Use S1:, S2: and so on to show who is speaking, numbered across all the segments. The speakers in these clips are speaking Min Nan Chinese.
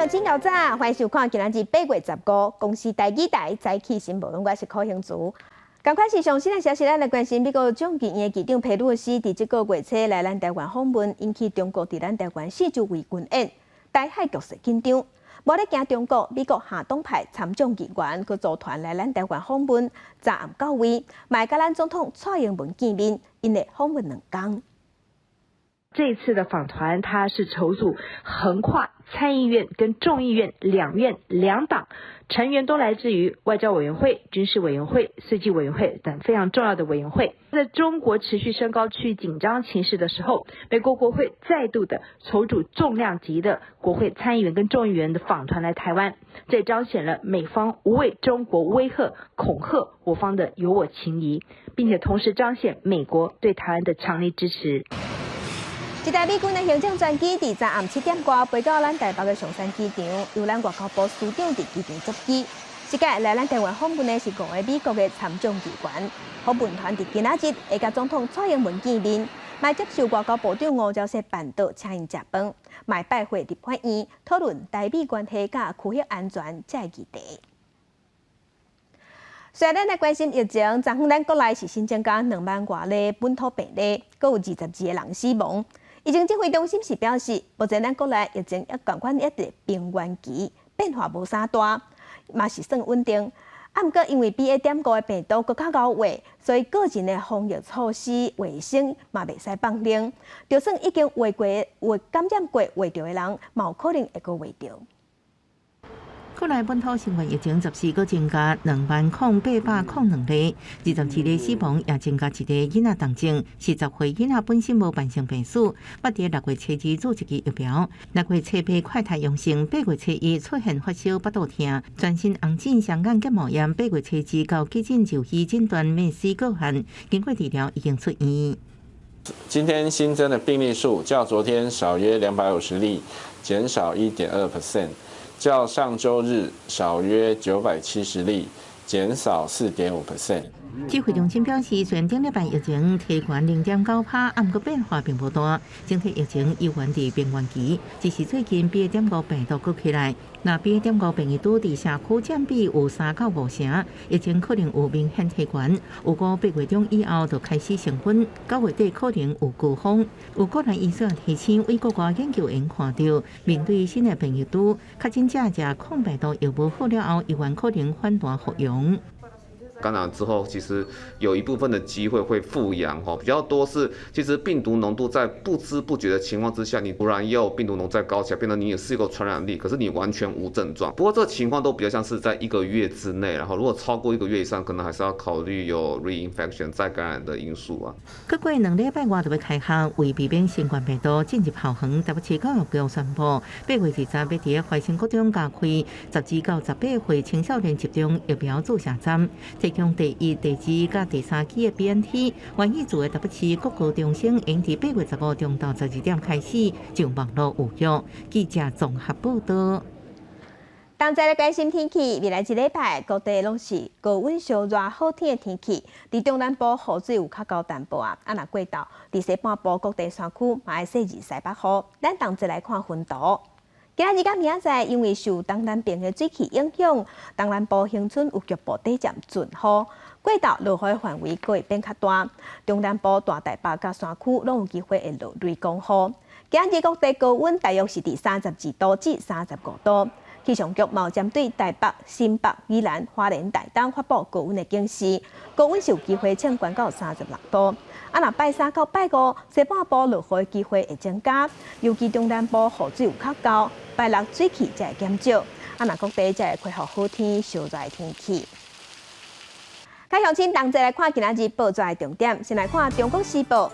S1: 眾請較早，歡迎收看今仔日8月15公視台語台早起新聞，我是柯興竹。仝款是上新的消息，咱來關心美國眾議院議長佩洛西佇這個月初來咱台灣訪問，引起中國佇咱台灣四周圍軍演，台海局勢緊張。無咧驚中國，美國下黨派參眾議員閣組團來咱台灣訪問，昨暗到位，嘛會佮咱總統蔡英文見面，𪜶會訪問2工。
S2: 這次的訪團，它是籌組橫跨參議院跟眾議院兩院兩黨成員，都來自於外交委員會、軍事委員會、設計委員會等非常重要的委員會。在中國持續升高區域緊張情勢的時候，美國國會再度的籌組重量級的國會參議員跟眾議員的訪團來台灣，這彰顯了美方無畏中國威嚇恐嚇我方的友我情誼，並且同時彰顯美國對台灣的強力支持。
S1: 一台美軍的行政專機佇昨暗7點外飛到咱台北的松山機場，由咱外交部司長佇機場接機。這擺來咱台灣訪問的是五个美國的參眾議員，訪問團佇今仔日會佮總統蔡英文見面，嘛接受外交部長吳釗燮辦桌請𪜶食飯，嘛拜會立法院討論台美關係佮區域安全這个議題。雖然咱來關心疫情，昨昏咱國內是新增加2萬外例本土病例，閣有22個人死亡。疫情指揮中心是表示，目前咱國內疫情猶仝款猶佇平原期，變化無啥大，嘛是算穩定。啊，毋過因為 BA.5的病毒閣較𠢕畫，所以個人的防疫措施、衛生嘛袂使放寬。就算已經畫過、有感染過畫著的人，嘛有可能會閣畫著。
S3: 國內本土新冠疫情14閣增加20,802例，22例死亡，也增加一个囡仔重症，40歲囡仔本身無慢性病史，捌佇6月初二注一支疫苗，6月初八快篩陽性，8月初一出現發燒、腹肚疼、全身紅疹、雙眼結膜炎，8月初二到急診就醫診斷面試個案，經過治療已經出院。
S4: 今天新增的病例數較昨天少約250例，減少1.2%。較上週日少約970例，減少4.5%。
S3: 指揮中心表示，雖然頂禮拜疫情提懸0.9趴，毋過變化並無大，整體疫情猶原佇平原期，只是最近 BA.5病毒閣起來，若 BA.5變異株佇社區佔比有3到5成，疫情可能有明顯提懸。如果8月中以後就開始升溫，9月底可能有高峰。有國內醫師提醒，為國外研究員看著，面對新的變異株，確診者食抗病毒藥物好了後，猶原可能反彈復陽。
S5: 感染之後，其實有一部分的機會會復陽，哈，比較多是其實病毒濃度在不知不覺的情況之下，你突然又病毒濃度再高起來，變成你也是一個傳染力，可是你完全無症狀。不過這個情況都比較像是在一個月之內，然後如果超過一個月以上，可能還是要考慮有 reinfection 再感染的因素啊。
S3: 閣過2禮拜外就欲開學，為避免新冠病毒進入校園，台北市教育局宣布，8月20欲佇懷生國中加開12到18歲青少年接種疫苗注射站。提供第一、第二佮第三劑的 BNT，願意做的台北市各高中生，應佇8月15中晝12點開始就網路預約。記者綜合報道。
S1: 同齊來關心天氣，未來一禮拜各地攏是高溫燒熱好天的天氣。佇中南部雨水有較厚淡薄仔，啊若過晝，佇西半部各地山區嘛會雪二西北雨。咱同齊來看雲圖。今仔日佮明仔載，因為受東南邊的水汽影響，東南部恆春有局部短暫陣雨，過晝落雨的範圍閣會變較大。中南部大台北佮山區攏有機會會落雷公雨。今仔日各地高溫大約是佇32度至35度。氣象局嘛有針對台北、新北、宜蘭、花蓮、台東發布高溫的警示，高溫是有機會衝懸到36度。啊，若拜三到拜五，西半部落雨的機會會增加，尤其中南部雨水有較厚，拜六水汽才會減少。啊，若各地才會恢復好天、燒熱的天氣。較鄉親同齊來看今仔日報紙的重點，先來看《中國時報》。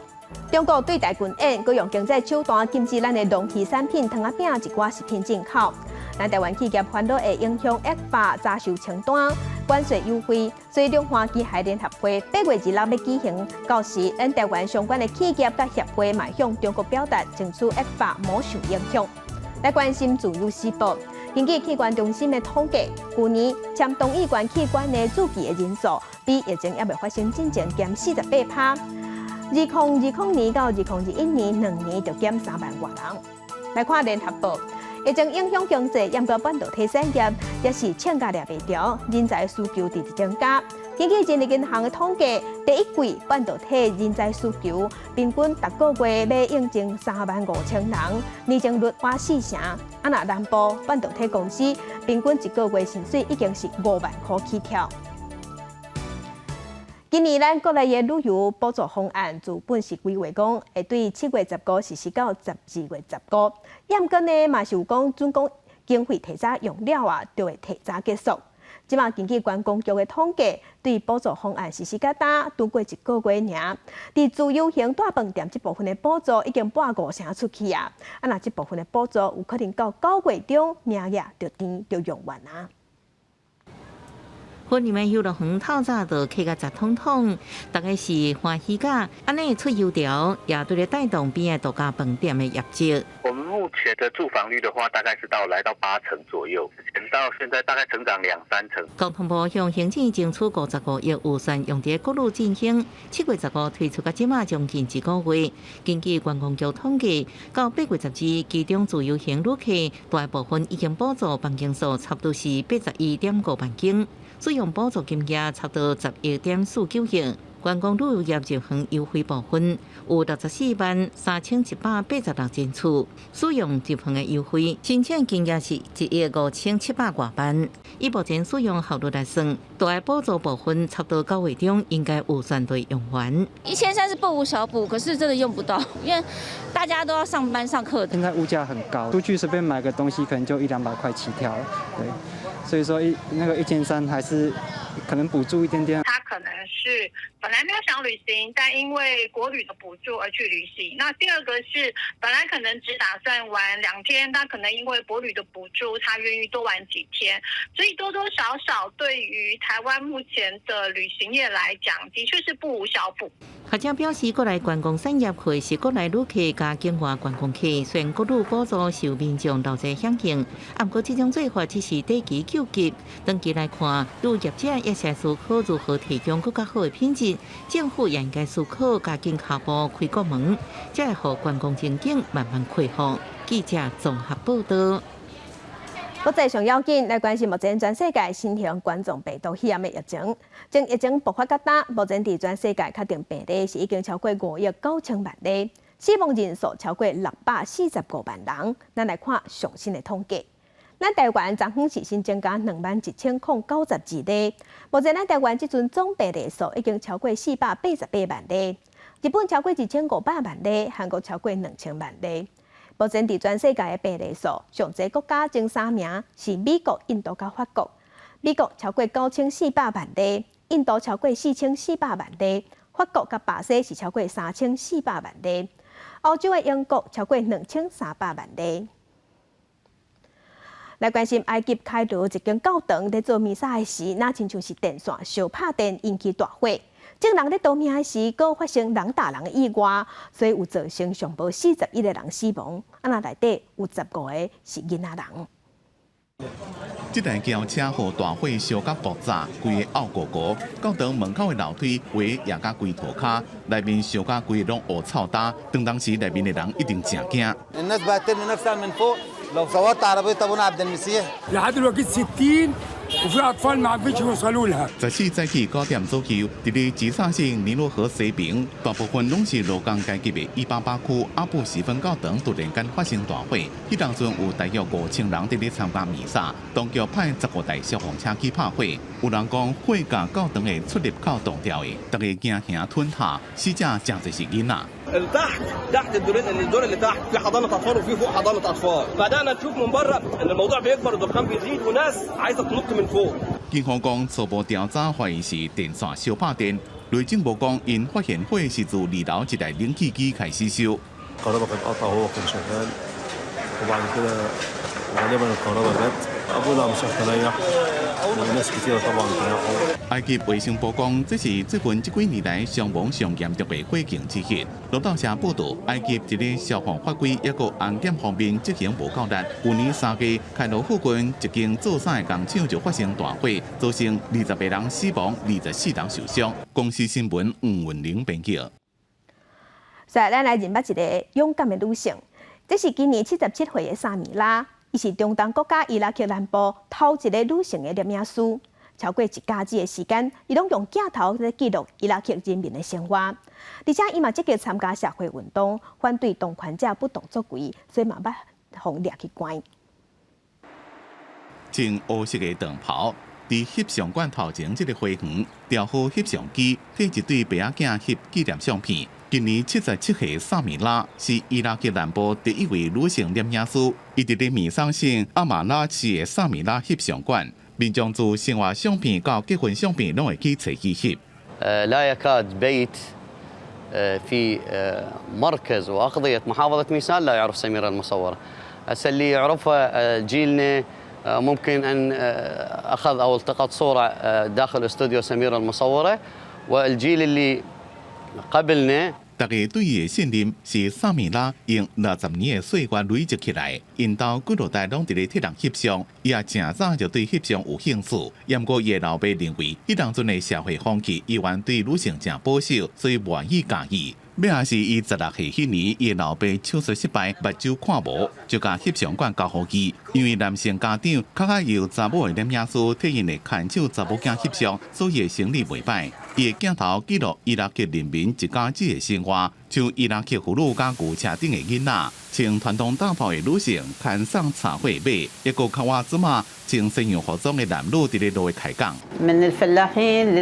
S1: 中國對台軍演，閣用經濟手段禁止咱的農漁產品、糖仔餅一寡食品進口。咱台灣企業煩惱會影響 ECFA 查收清單、關稅優惠，所以兩岸機械聯合會8月26欲舉行，到時咱台灣相關的企業佮協會嘛向中國表達，爭取 ECFA 無受影響。來關心自由時報，根據器官中心的統計，舊年簽同意捐器官的注記的人數，比疫情猶未發生進前減48趴。2020年到2021年2年就減3萬外人。來看聯合報，疫情影響經濟，毋過半導體產業也是衝甲掠袂牢，人才需求直直增加。根據人力銀行的統計，第一季半導體人才需求平均逐個月欲應徵3萬5千人，年增率倚四成。啊，若南部半導體公司平均一個月薪水已經是5萬箍起跳。今年咱國內的旅遊補助方案，原本是規劃講會對7月15實施到12月15，毋過呢嘛是有講準講經費提早用了啊，就會提早結束。這馬根據觀光局的統計，對補助方案實施到今，拄過一個月爾，佇自由行大飯店這部分的補助已經撥五成出去啊！啊，若這部分的補助有可能到9月中名額就甜就用完啊！
S3: 雲林的遊樂園透早就客甲雜統統，逐家是歡喜甲，按呢出遊潮也對咧帶動邊仔度假飯店的業績。
S6: 我們目前的住房率的話，大概是到來到8成左右，之前到現在大概成長兩三成。
S3: 交通部向行政爭取55億預算，用佇國旅振興，7月15推出到這馬將近一個月。根據觀光局統計，到8月12，其中自由行旅客大部分已經補助房間數，差不多是81.5萬間。使用補助金額差不多10億點49億，觀光旅遊業入園優惠部分有643,186人次，使用入園的優惠申請金額是1億5700外萬。以目前使用效率來算，大補助部分差不多9月中應該預算會用完。
S7: 1300是不無小補，可是真的用不到，因為大家都要上班上課。
S8: 現在物價很高，出去隨便買個東西可能就一兩百塊起跳，對。所以說一那個1300還是可能補助一點點。
S9: 他可能是本來沒有想旅行，但因為國旅的補助而去旅行。那第二個是本來可能只打算玩2天，但可能因為國旅的補助，他願意多玩幾天。所以多多少少對於台灣目前的旅行業來講，的確是不無小補。
S3: 學者表示，國內觀光產業會是國內旅客佮境外觀光客，雖然國旅補助受民眾鬧熱響應，毋過這種做法只是短期救急。長期來看，旅業者也是思考如何提供閣較好的品質，政府也應該思考加緊跤步開國門，才會予觀光前景慢慢恢復。記者綜合報道。
S1: 國際上要緊來關心目前全世界新型冠狀病毒肺炎的疫情。從疫情爆發到今，目前佇全世界確定病例是已經超過5億9千萬例，死亡人數超過645萬人。咱來看上新的統計，咱台灣昨昏是新增加21,092例，目前咱台灣這陣總病例數已經超過488萬例。日本超過2500萬例，韓國超過2000萬例。目前佇全世界的病例數，上濟國家前三名是美國、印度佮法國。美國超過9400萬例，印度超過4400萬例，法國佮巴西是超過3400萬例。歐洲的英國超過2300萬例。來關心埃及開羅一間教堂佇做彌撒的時，若親像是電線相拍電引起大火。眾人咧逃命的時，閣發生人打人的意外，所以有造成上無41個人死亡。啊，若內底有15個是囡仔人。
S10: 這台轎車予大火燒甲爆炸，規个漚糊糊。教堂門口的樓梯圍也甲規塗跤，內面燒甲規個攏烏臭焦。當時內面的人一定誠驚。
S11: لو صورت عربية أبونا عبد المسيح
S12: لحد دلوقتي 60 وفي أطفال ما عرفتش يوصلوا لها。
S10: 14早起9點左右，佇咧吉薩省尼羅河西邊，大部分攏是勞工階級的188區阿布時分教堂突然間發生大火，彼當陣有大約5000人佇咧參加彌撒，當局派15台消防車去拍火。有人講火共教堂的出入口擋掉的，逐家驚嚇吞下，死者誠濟是囡仔。
S13: تحت تحت الدورين الدور اللي تحت في حضانه اطفال وفي فوق حضانه اطفال بدانا نشوف من بره ان الموضوع بيكبر والدخان بيزيد وناس عايزه تنط من فوق。
S10: 警方講初步調查懷疑是電線相拍電，內政部講𪜶發現火是自二樓一台冷氣機開始燒。
S14: الكهرباء كانت قطع وهو كان شغال وبعد كده غالبا الكهرباء جت ابونا مش تنيح وناس كتيرة طبعا تنيحوا。
S10: 埃及衛生部講，這是最近這幾年來傷亡上嚴重的火警之一。路透社報導，埃及佇咧消防法規抑閣安檢方面執行無夠力。舊年3月，開羅附近一間做衫的工廠就發生大火，造成28人死亡、24人受傷。公視新聞吳文玲編輯。
S1: 所以咱來認捌一个勇敢的女性，這是今年77歲的薩米拉。伊是中東國家伊拉克南部頭一个女性的攝影師。超過一甲子的時間，伊攏用鏡頭來記錄伊拉克人民的生活。而且伊嘛積極參加社會運動，反對當權者不當作為，所以嘛捌予掠去關。
S10: 穿烏色的長袍，佇翕相館頭前這个花園，調好翕相機，替一對爸仔囝翕紀念相片。今年77歲薩米拉是伊拉克南部第一位女性攝影師，伊佇咧米桑省阿馬拉市的薩米拉翕相館，民眾自生活相片到結婚相片，攏會去揣伊翕。
S15: لا يكاد بيت في مركز وأقضية محافظة ميسان لا يعرف سميرة المصورة. هسه اللي يعرفها جيلنا ممكن أن أخذ أو التقط صورة داخل استوديو سميرة المصورة والجيل اللي قبلنا
S10: 大家對伊的信任是薩米拉用60年的歲月累積起來，𪜶兜幾落代攏佇咧替人翕相，伊也誠早就對翕相有興趣。毋過伊的老爸認為，彼當陣的社會風氣依然對女性誠保守，所以無願意教伊。尾仔是伊16歲彼年，伊的老爸手術失敗，目睭看無，就共翕相館交予伊。因為男性家長較愛由查某的攝影師替𪜶的牽手查某囝翕相，所以生意袂䆀。伊的鏡頭記錄伊拉克人民一家子的生活，像伊拉克婦女佮牛車頂的囡仔，穿傳統罩袍的女性牽送柴火的馬，抑閣較晚陣仔穿西洋服裝的男女佇咧路的開講。
S16: من الفلاحين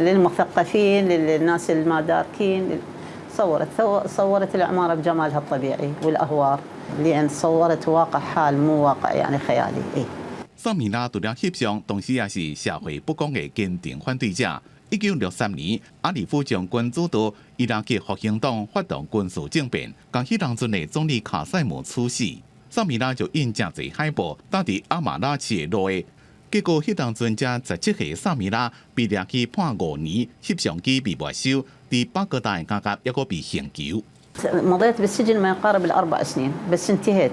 S16: للمثقفين للناس الماداركين صورت صورت العمارة بجمالها الطبيعي والأهوار لأن صورت واقع حال مو واقع يعني خيالي إيه.
S10: 薩米拉除了翕相，同時也是社會不公的堅定反對者。1963年，阿里夫將軍主導伊拉克復興黨發動軍事政變，共彼當陣的總理卡塞姆處死。薩米拉就印誠濟海報，貼佇阿馬拉市的路下。結果，彼當陣才17歲薩米拉被掠去判5年，翕相機被沒收，佇巴格達的監獄抑閣被刑求。
S16: مضيت بالسجن ما يقارب ال4 سنين بس انتهيت.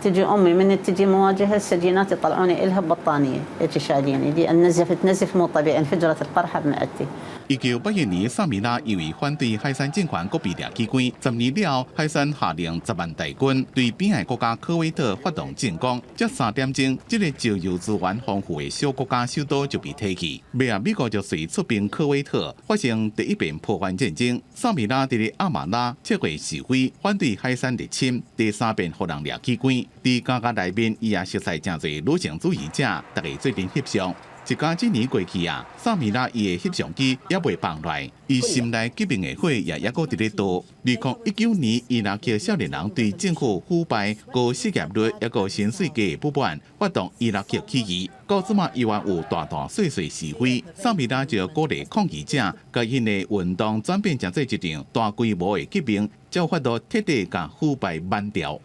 S16: تجي امي من تجي مواجهه السجينات يطلعوني الها ببطانيه هيك شايليني لان نزفت نزف مو طبيعي انفجرت القرحه بمعدتي.
S10: 1981年，薩米拉因為反對海珊政權，閣被掠去關。10年了後，海珊下令10萬大軍對邊界國家科威特發動進攻。才3點鐘，這個石油資源豐富的小國家首都就被提去。尾仔美國就隨出兵科威特，發生第一遍波灣戰爭。薩米拉佇咧阿馬拉策劃示威，反對海珊入侵。第三遍予人掠去關。佇監獄內面，伊也熟似誠濟女性主義者，逐家做陣翕相。一甲子年過去啊，薩米拉伊的翕相機猶未放落，伊心內革命的火也猶閣佇咧燒。2019年，伊拉克少年人對政府腐敗、高失業率抑閣薪水低不滿，發動伊拉克起義。到這馬依然有大大細細示威，薩米拉就鼓勵抗議者，共𪜶的運動轉變成做一場大規模的革命，才有法度徹底共腐敗挽掉。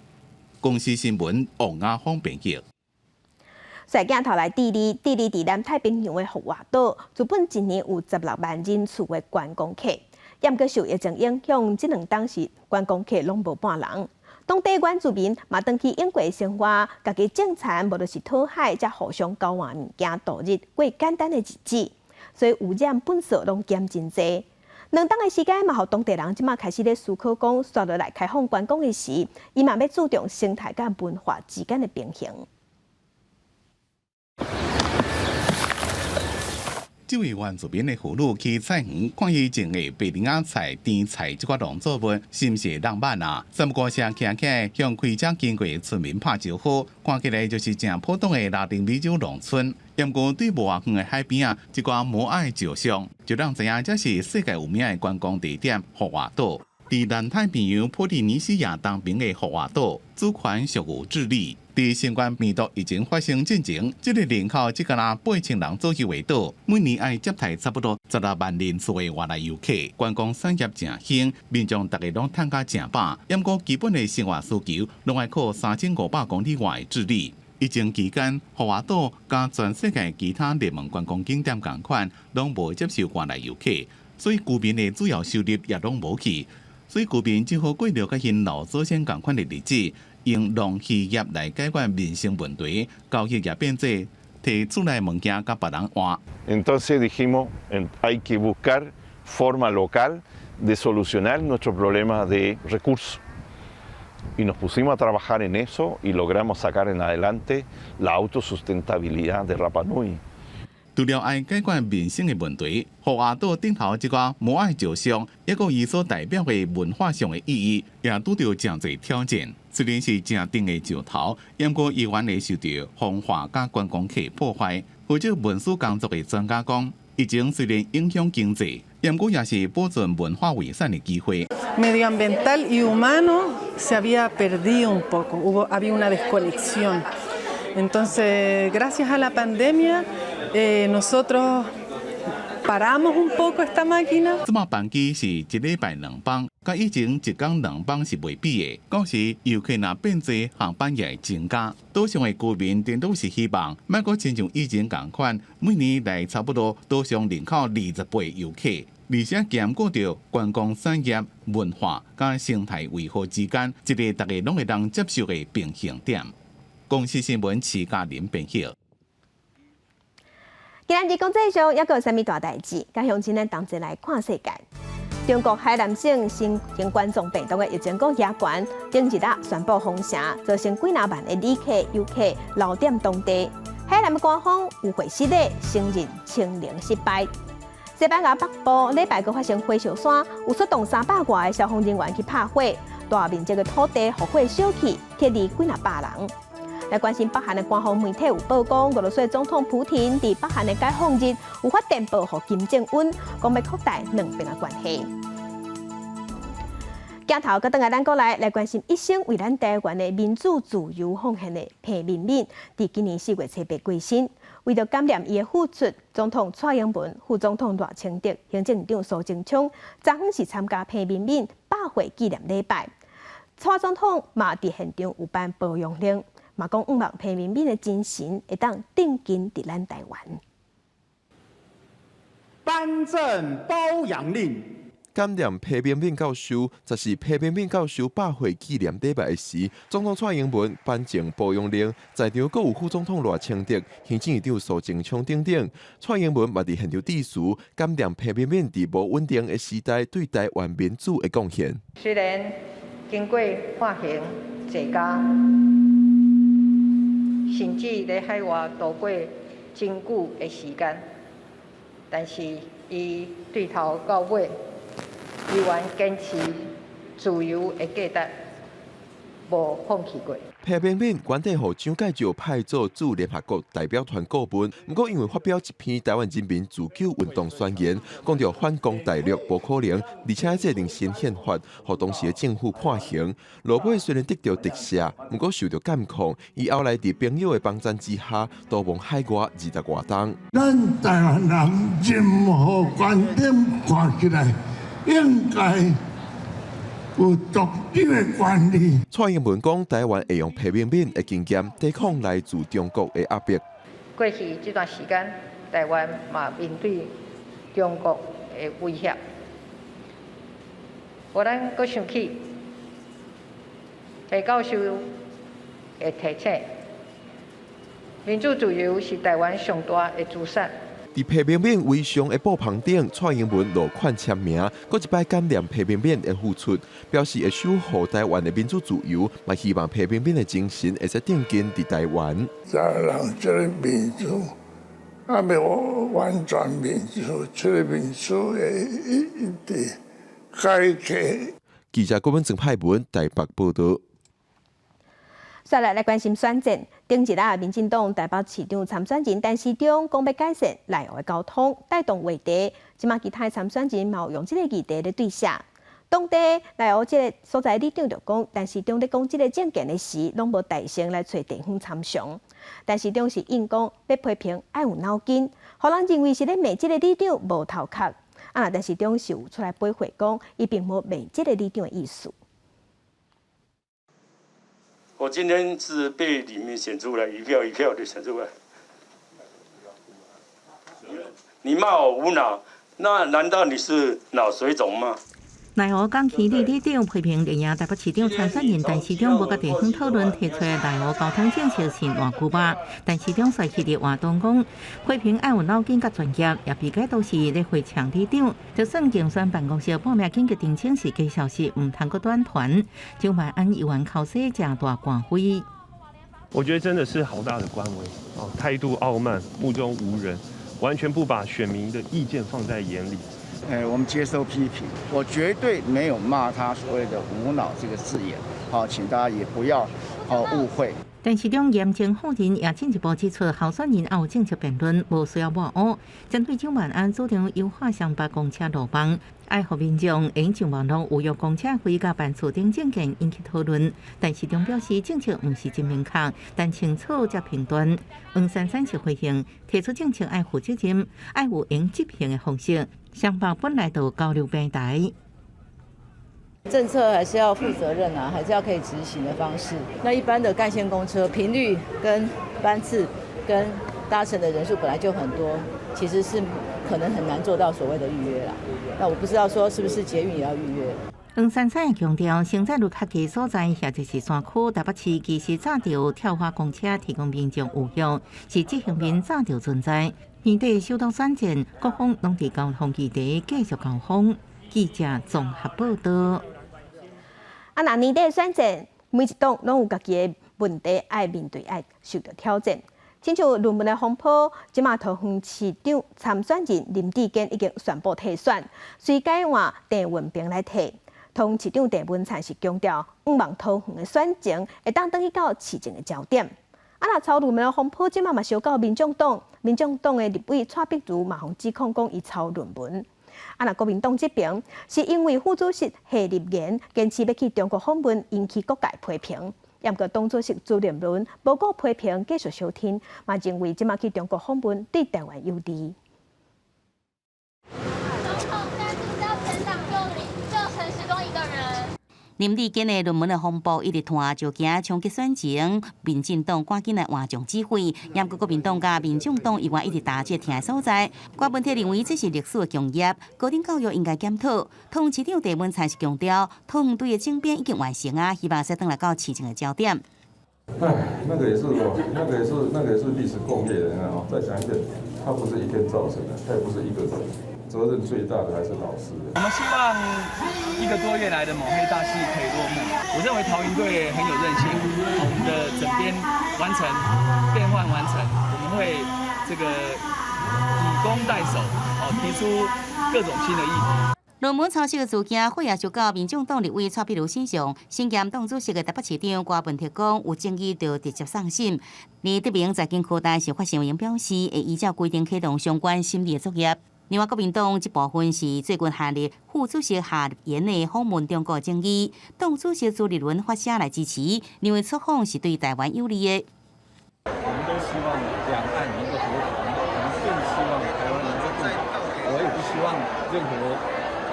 S10: 公視新聞王亞峰編輯。
S1: 踅鏡頭來智利，智利佇南太平洋的復活島，原本一年有16萬人次的觀光客，毋過受疫情影響，這兩冬是觀光客攏無半人。當地原住民嘛，轉去英國生活，家己種田，無就是討海，才互相交換物件度日，過簡單的日子。所以污染垃圾攏減真濟。兩冬的時間嘛，予當地人這馬開始咧思考，講紲落來開放觀光的時，伊嘛欲注重生態佮文化之間的平衡。
S10: 這位原住民的婦女去菜園看伊種的白檳仔菜、甜菜這寡農作物，是毋是浪漫啊？三不五時行起來向開車經過的村民拍招呼，看起來就是誠普通的拉丁美洲農村。毋過對無偌遠的海邊啊，這寡摩艾石像，就讓知影這是世界有名的觀光地點復活島。佇南太平洋波利尼西亞東邊的復活島，主權屬於智利。佇新冠病毒疫情發生進前，這個人口只敢若8000人左右的島，每年愛接待差不多16萬人次的外來遊客，觀光產業誠興，民眾逐家攏趁甲誠飽。毋過基本的生活需求，攏愛靠3500公里外的智利。疫情期間，復活島佮全世界其他熱門觀光景點仝款，攏無接受外來遊客，所以居民的主要收入也攏無去。所以居民只好過著佮𪜶老祖先仝款的日子，用農漁業來解決民生問題，交易也變做提厝內物件共別人換。
S17: Entonces dijimos, hay que buscar forma local de solucionar nuestro problema de recursos. Y nos pusimos a trabajar en eso y logramos sacar en adelante la autosustentabilidad de Rapa Nui.
S10: 除了愛解決民生的問題，復活島頂頭這個摩艾石像，抑閣伊所代表的文化上的意義，也拄著誠濟挑戰。雖然是誠重的石頭，毋過猶原會受著風化佮觀光客破壞。負責文史工作的專家講，疫情雖然影響經濟，毋過也是保存文化遺產的機會。
S18: Medioambiental y humano se había perdido un poco, había una desconexión. Entonces, gracias a la pandemia, nosotros paramos un poco esta máquina.
S10: 這擺班機是一禮拜兩班，佮以前一工兩班是袂比的。到時遊客若變濟，航班也會增加。島上的居民顛倒是希望，莫閣親像以前仝款，每年來差不多島上人口20倍遊客，而且兼顧著觀光產業、文化佮生態維護之間一个大家攏會當接受的平衡點。公視新聞徐嘉玲編譯。
S1: 今仔日國際上猶閣有啥物大代誌？佮鄉親咱同齊來看世界。中國海南省新型冠狀病毒的疫情閣加懸，頂日啊宣布封城，造成幾若萬的旅客遊客留踮當地。海南的官方有會失禮承認清零失敗。西班牙北部禮拜閣發生火燒山，有出動300外个消防人員去拍火，大面積的土地予火燒去，撤離幾若百人。來關心北韓的官方媒體有報講，俄羅斯總統普廷佇北韓的解放日有發電報予金正恩，講欲擴大兩邊的關係。鏡頭閣轉來咱國內來關心一生為咱台灣的民主自由奉獻的彭明敏，佇今年4月7日過身。為著感念伊的付出，總統蔡英文、副總統賴清德、行政院長蘇貞昌，昨昏是參加彭明敏百歲紀念禮拜。蔡總統嘛佇現場有頒保養令。嘛講，向望彭明敏的精神會當定根佇咱台灣。
S19: 頒贈褒揚令。
S20: 感念彭明敏教授，就是彭明敏教授百歲紀念禮拜的時，總統蔡英文頒贈褒揚令，在場閣有副總統賴清德、行政院長蘇貞昌等等。蔡英文嘛佇現場致辭，感念彭明敏佇無穩定的時代對台灣民主的貢獻。
S21: 雖然經過判刑坐監，甚至佇海外度過真久的時間，但是伊對頭到尾依然堅持自由的價值，無放棄過。
S20: 彭明敏原底予蔣介石派做駐聯合國代表團顧問，毋過因為發表一篇台灣人民自救運動宣言，講著反攻大陸無可能，而且制定新憲法，予當時的政府判刑。落尾雖然得著特赦，毋過受著監控，伊後來佇朋友的幫贊之下，逃亡海外20外冬。
S22: 咱台灣人任何觀點看起來，應該有獨立的權利。
S20: 蔡英文講，台灣會用彭明敏的經驗抵抗來自中國的壓迫。
S21: 過去這段時間，台灣嘛面對中國的威脅，予咱閣想起彭教授的提醒：民主自由是台灣上大的資產。
S20: 佇彭明敏遺像的布棚頂，蔡英文落款簽名，閣一擺感念彭明敏的付出，表示會守護台灣的民主自由，嘛希望彭明敏的精神會使定根佇台灣。
S22: 台灣人這个民主，猶未完全民主，這个民主會一直改革。
S20: 記者郭文曾派文台北報導。
S1: 再來來關心選戰，頂日啊，民進黨台北市長參選人陳時中講欲改善內湖的交通，帶動話題。這馬其他參選人嘛有用這个議題咧對射。當地內湖這个所在里長就講，陳時中咧講這个政見的時，攏無代先來揣地方參詳。陳時中是應講欲批評愛有腦筋，予人認為是咧罵這个里長無頭殼。啊，陳時中是有出來駁回講，伊並無罵這个里長的意思。
S23: 我今天是被里民選出來，一票一票的選出來。你罵我無腦，那難道你是腦水腫嗎？
S3: 內湖港區里里長批評連任台北市長參選人陳時中無佮地方討論提出內湖交通政策是爛龜肉。陳市長隨去佇活動講，批評愛有腦筋佮專業，也別解都是咧回嗆里長。就算競選辦公室報名緊急澄清是假消息，毋通閣轉傳。蔣萬安猶原剾洗誠大官威。
S2: 我覺得真的是好大的官威哦，態度傲慢，目中無人，完全不把選民的意見放在眼裡。
S4: 哎，我們接受批評，我絕對沒有罵他所謂的無腦這個字眼，好，請大家也不要好誤會。
S3: 陳時中嚴正否認，也進一步指出，候選人也有政策辯論，無需要抹烏。針對蔣萬安主張優化雙北公車路網，愛予民眾用上網路預約公車費佮辦事等政見引起討論。陳時中表示，政策毋是真明確，但清楚才評斷。黃珊珊是回應，提出政策愛負責任，愛有用執行的方式。雙北本來就有交流平台。
S5: 政策還是要負責任啊，還是要可以執行的方式。那一般的幹線公車頻率跟班次跟搭乘的人數本來就很多，其實是可能很難做到所謂的預約啦。那我不知道說是不是捷運也要預約。
S3: 黃珊珊也強調，承載率較低所在，或者是山區，台北市其實早就跳花公車提供民眾預約，是執行面早就存在。年底首度選戰，各方攏佇交通議題繼續交鋒。記者綜合報道。
S1: 啊，若年底選戰，每一黨攏有家己的問題愛面對，愛受著挑戰。親像論文的風波，這馬桃園市長參選人林智堅已經宣布退選，隨改換鄭運鵬來替。桃園市長鄭文燦是強調，向望桃園的選情會當轉去到市政的焦點。啊，若抄論文的風波，這馬嘛燒到民眾黨，民眾黨的立委蔡壁如嘛予指控講伊抄論文。啊，若國民黨這邊是因為副主席謝立言堅持欲去中國訪問，引起各界批評。毋過黨主席朱立倫無顧批評，繼續相挺，嘛認為這馬去中國訪問對台灣有利。
S24: 總統現在是要全黨就陳時中一個人。
S25: 林智堅的論文的風波一直拖，就驚衝擊選情，民進黨趕緊來換將指揮，毋過國民黨佮民眾黨猶原一直打這疼所在。郭文鐵認為這是歷史的共業，高等教育應該檢討。桃園市長鄭文燦是強調，桃園隊的整編已經完成啊，希望說轉來到市政的焦點。
S26: 唉，那個也是我，那個也是那個也是歷史共業的啊！再講一遍，它不是一天造成的，它也不是一個人，責任最大的還是老師。
S27: 我們希望一個多月來的抹黑大戲可以落幕。我認為桃園隊很有韌性，我們的整編完成，變換完成，我們會這個以攻代守，哦，提出各種新的議題。
S25: 論文抄襲的事件，火也燒到民眾黨立委蔡壁如身上。身兼黨主席的台北市長郭文鐵講，有爭議就直接送審。連德明財經科大是發聲明表示，會依照規定啟動相關審理的作業。另外，國民黨這部分是最近陷入副主席夏立言的訪問中國爭議，黨主席朱立倫發聲來支持，認為出訪是對台灣有利的。
S28: 我們都希望兩岸能夠和平，我們更希望台灣能夠更好。我也不希望任何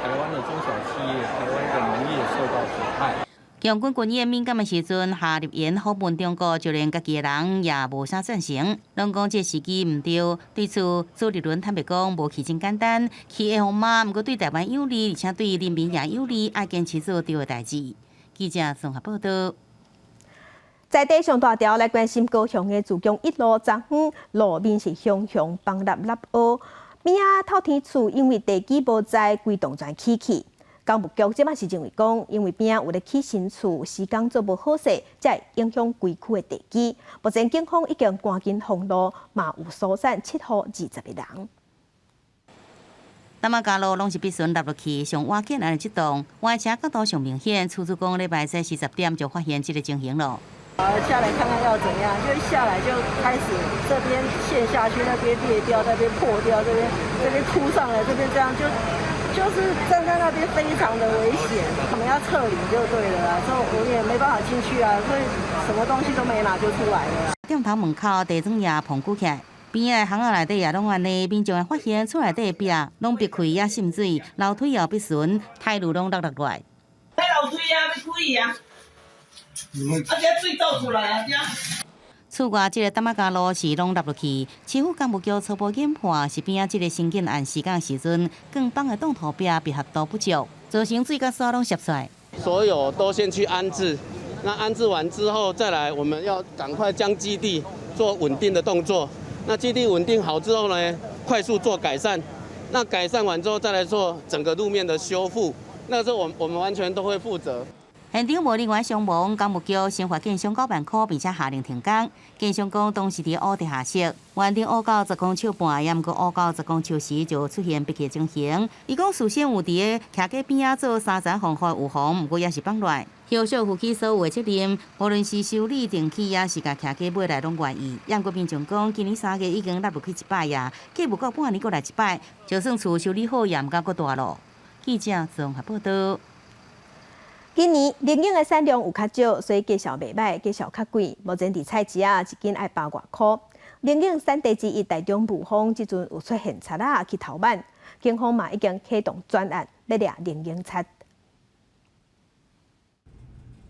S28: 台灣的中小企業、台灣的農業受到損害。
S25: 共軍軍演敏感的時陣，夏立言訪問中國，就連家己的人也無啥贊成，攏講這時機毋對。對此，朱立倫坦白講，無去真簡單，去會予罵，毋過對台灣有利，而且對人民也有利，愛堅持做對的代誌。記者綜合報道。
S1: 在地上大條來關心高雄的自強一路，昨昏路面是熊熊崩塌塌凹，邊仔透天厝因為地基無在，規棟全起去。工務局這馬是認為講，因為邊仔有咧起新厝，施工做無好勢，才會影響規區的地基。目前警方已經趕緊封路，嘛有疏散七戶20個人。
S25: 淡馬加路攏是必順落落去，上倚建案的這棟，歪斜角度上明顯。厝主講禮拜四10點就發現這個情形咯。
S29: 下來看看要怎樣，就一下來就開始這邊陷下去，那邊裂掉，那邊破掉，這邊凸上來，這邊這樣就是站在那邊非常的危險，我們要撤離就對了啦，所以我也沒辦法進去啊，所以什麼東西都沒拿就出來了。
S25: 店頭門口地磚也膨鼓起來，邊仔的巷仔內底也攏按呢，民眾會發現厝內底壁攏爿開也滲水，樓梯也必順，台路攏落落來。
S30: 睇樓梯啊，欲開啊！啊，這水倒出來啊！這。
S25: 厝外這個淡馬加路是攏落落去，市府工務局初步研判是邊仔這個新建案施工時陣，鋼板的擋土壁閉合度不足。造成水佮沙攏瀉出來。
S6: 所有都先去安置，那安置完之後再來，我們要趕快將基地做穩定的動作。那基地穩定好之後呢，快速做改善。那改善完之後再來做整個路面的修復。那時候我們完全都會負責。
S25: 現場無人員傷亡，工務局先罰建商9萬塊，並且下令停工。建商講當時佇烏地下室，原頂烏到10公尺半，也毋過烏到10公尺時就出現閉氣情形。伊講事先有佇个徛架邊仔做三層防火預防，毋過也是放亂。後續負起所有的責任，無論是修理電器，抑是共徛架買來攏願意。也毋過民眾講，今年3月已經納入去一擺啊，計無夠半年閣來一擺，就算厝修理好，也毋敢閣大落。記者綜合報道。
S1: 今年龍眼的產量有較少，所以價數袂䆀，價數較貴。目前佇菜市仔一斤愛百外箍。龍眼產地之一台中霧峰，這陣有出現賊仔去偷挽，警方嘛已經啟動專案，欲掠龍眼賊。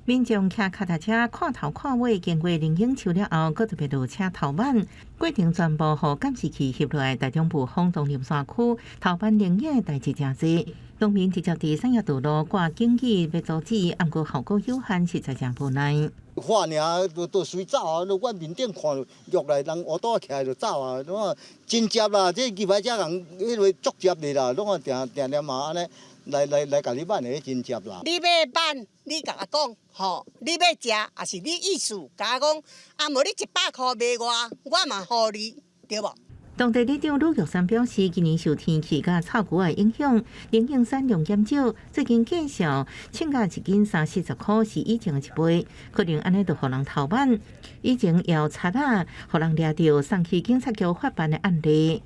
S3: 民眾騎腳踏車看頭看尾，經過龍眼樹了後，閣特別落車偷挽，過程全部予監視器翕落來。台中霧峰東林山區偷挽龍眼的代誌誠濟，農民直接佇產業道路掛警語欲阻止，毋過效果有限，實在誠無奈。
S7: 看爾，就隨走啊！阮面頂看落來，人烏倒徛來就走啊！攏啊真接啦，這棋牌者人彼個足接的啦，攏啊定定定嘛按呢來來來共你挽的，真接啦。
S8: 你欲挽，你共我講吼，你欲食，抑是你意思共我講，啊無你100箍賣我，我嘛予你，對無？
S3: 當地里長呂玉山表示，今年受天氣佮臭龜的影響，龍眼產量減少，最近價數稱價一斤三四十箍是以前的一倍，可能按呢就予人偷挽。以前也有賊仔，予人掠著送去警察局法辦的案例。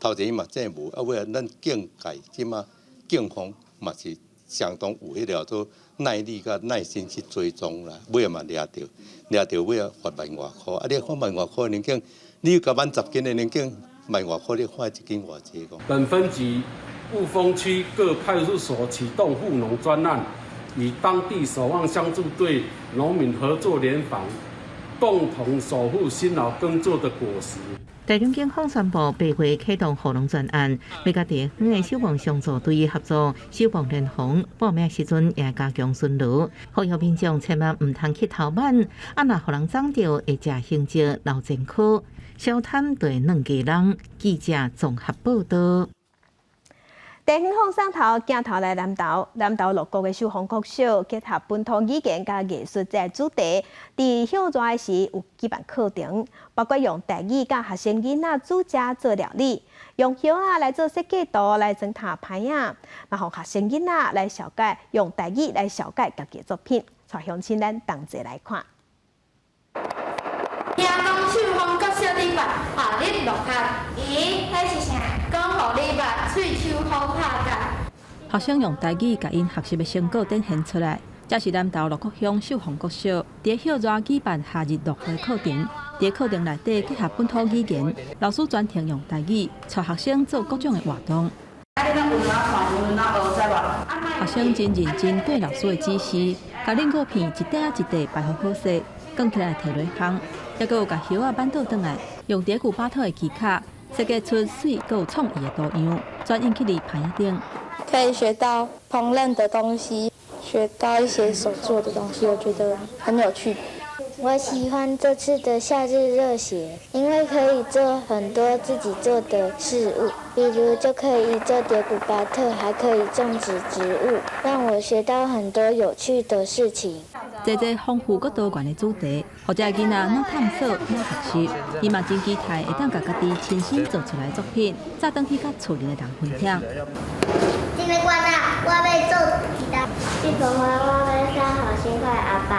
S9: 頭前嘛真無，啊尾仔咱警界這馬警方嘛是相當有彼个做耐力佮耐心去追蹤啦，尾仔嘛掠著，掠著尾仔罰萬外箍，啊你罰萬外箍的龍眼，你共挽10斤的龍眼。萬外箍你罰一斤偌濟？
S23: 本分局霧峰區各派出所啟動護農專案，與當地守望相助隊農民合作聯防，共同守護辛勞耕作的果實。
S3: 台中警方宣布，8月啟動護農專案，欲佮地方的守望相助隊合作，守望聯防。報名時陣也加強巡邏，呼籲民眾千萬毋通去偷挽，啊若予人摠著會食刑責留前科。小貪對兩家人，記者綜合報道。
S1: 地方放送頭鏡頭來南投，南投鹿谷的秀峰國小結合本土語言佮藝術這個主題，佇歇熱時有舉辦課程，包括用台語佮學生囡仔煮食做料理，用葉仔來做設計圖來裝塔牌仔，然後學生囡仔來紹介用台語來紹介家己的作品，帶鄉親咱同齊來看。
S11: 聽講秀峰國小禮拜夏日落雪，咦，彼是啥？講予你捌，喙鬚好拍架。
S12: 學生用台語共𪜶學習的成果展現出來，這是南投鹿谷鄉秀峰國小佇歇熱舉辦夏日樂活課程。佇課程內底結合本土語言，老師全程用台語帶學生做各種的活動。學生真認真綴老師的指示，共冷果片一塊仔一塊排好好勢，囥起來提落烘，抑閣有共葉仔挽倒轉來，用蝶谷巴特的技巧設計出媠閣有創意的圖樣，轉印去佇盤仔頂。
S13: 可以學到烹飪的東西，學到一些手做的東西，我覺得很有趣。
S14: 我喜歡這次的夏日熱血，因為可以做很多自己做的事物，比如就可以做蝶谷巴特，還可以種植植物，讓我學到很多有趣的事情。
S12: 這這豐富閣多元的主題，予這囡仔愈探索愈學習，伊嘛真期待會當共家己親身做出來的作品，載轉去佮厝裡的人分享。
S14: 這個我我欲做一道，這個我欲送予辛苦的阿爸。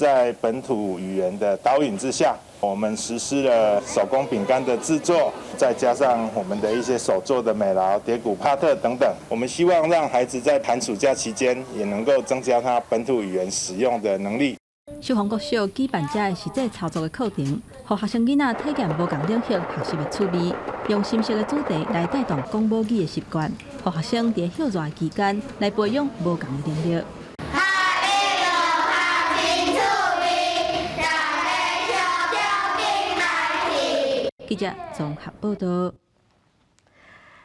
S15: 在本土語言的導引之下，我們實施了手工餅乾的製作，再加上我們的一些手做的美勞、蝶谷帕特等等。我們希望讓孩子在寒暑假期間，也能夠增加他本土語言使用的能力。
S12: 秀峰國小舉辦這個實際操作的課程，予學生囡仔體驗無仝領域學習的趣味，用新鮮的主題來帶動講母語的習慣，予學生佇歇熱的期間來培養無仝的能力。
S14: 夏日落雪真趣味，大家小腳緊來去。
S12: 記者綜合報道。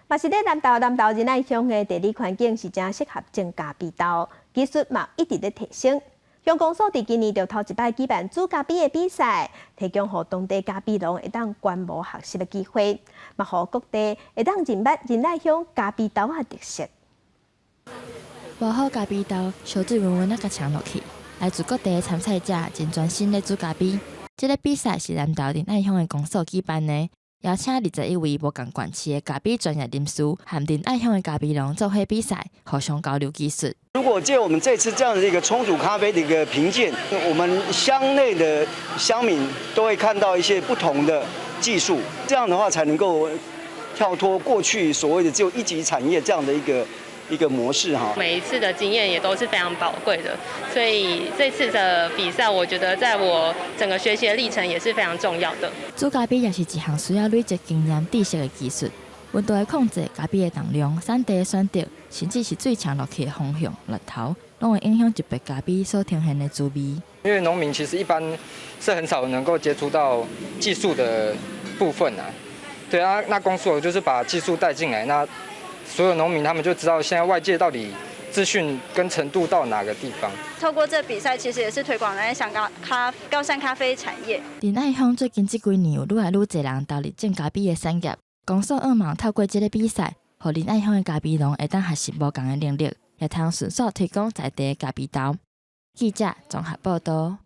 S1: 嘛是咧南投，南投仁愛鄉的地理環境是誠適合種咖啡豆，技術嘛一直咧提升。鄉公所佇今年就頭一擺舉辦煮咖啡的比賽，提供予當地咖啡農會當觀摩學習的機會，嘛予各地會當認捌仁愛鄉咖啡豆的特色。
S2: 磨好咖啡豆，燒水溫溫仔共沖落去。來自各地的參賽者真專心咧煮咖啡。這个比賽是南投仁愛鄉的公所舉辦的，邀請21位無仝縣市的咖啡專業人士和仁愛鄉的咖啡農做伙比賽，互相交流技術。
S4: 如果借我們這次這樣的一個沖煮咖啡的一個評鑑，我們鄉內的鄉民都會看到一些不同的技術，這樣的話才能夠跳脫過去所謂的只有一級產業這樣的一個模式哈。
S10: 每一次的經驗也都是非常寶貴的，所以這次的比賽，我覺得在我整個學習的歷程也是非常重要的。
S2: 煮咖啡也是一項需要累積經驗知識的技術，溫度的控制、咖啡的重量、產地的選擇，甚至是水沖落去的方向、力頭，攏會影響一杯咖啡所呈現的滋味。
S16: 因為農民其實一般是很少能夠接觸到技術的部分啊，對啊，那公所就是把技術帶進來，那所有農民他們就知道現在外界到底資訊跟程度到哪個地方。
S17: 透過這比賽，其實也是推廣咱香港咖高山咖啡產業。
S2: 仁愛鄉最近這幾年有愈來愈濟人投入種咖啡的產業，公所向望透過這个比賽，予仁愛鄉的咖啡農會當學習無仝的能力，也通順手推廣在地的咖啡豆。記者綜合報道。